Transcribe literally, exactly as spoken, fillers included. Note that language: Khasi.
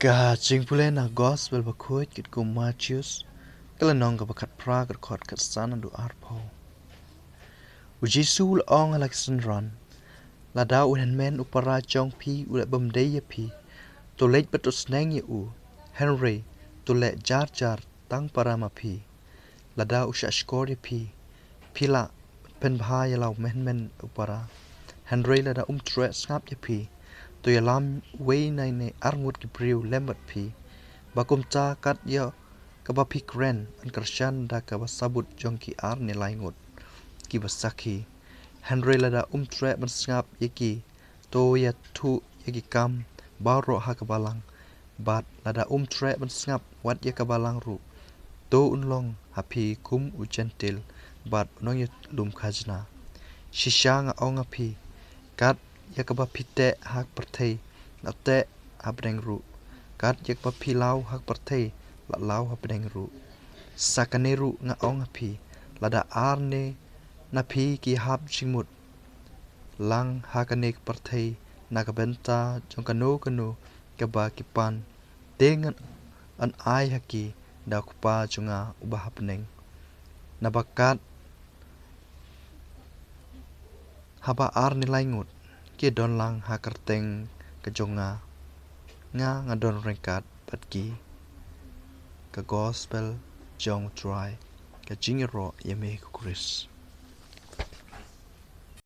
Ka jingpule na Gospel bakhuid katkum u Mathaios, ka lynnong kaba khatphra, ka dkhot khatsan haduh arphew. U Jisu u la ong ha la ki synran, lada u hynmen u para jong phi u leh bymdei ïa phi, to leit bad to sneng ïa u, hynrei to leh jar jar tang para ma phi. Lada u shahshkor ïa phi, phi lah pynbha ïa la u hynmen u para. Hynrei lada um treh sngap ïa phi, to ïalam uwei na ne arngut ki briew lem bad phi, ba kumta kat ïa kaba phi kren yn kyrshan da kaba sabut jong ki ar ne lai ngut kiba sakhi. Hynrei lada um treh ban sngap ïa ki, to ïathuh ïa ki kam baroh ha ka balang. Bad lada um treh ban sngap wat ïa ka balang ruh, to un long ha phi kum u Jentil bad u nongïalum khajna. Shisha nga ong ha phi, kat ïa kaba phi teh ha pyrthei, la teh ha bneng ruh. Kat ïa kaba phi law ha pyrthei, la law ha bneng ruh. Sa kane ruh nga ong ha phi, lada ar ne na phi ki hap jingmut lang ha kane ka pyrthei na ka bynta jong kano kano kaba ki pan, te ngan ai ha ki da u Kpa jong nga uba ha bneng. Naba kat haba ar ne lai ngut ki don lang ha kyrteng ka jong nga, nga nga don ryngkat bad ki. Ka Gospel jong u Trai. Ka jingïaroh ïa me ko Khrist.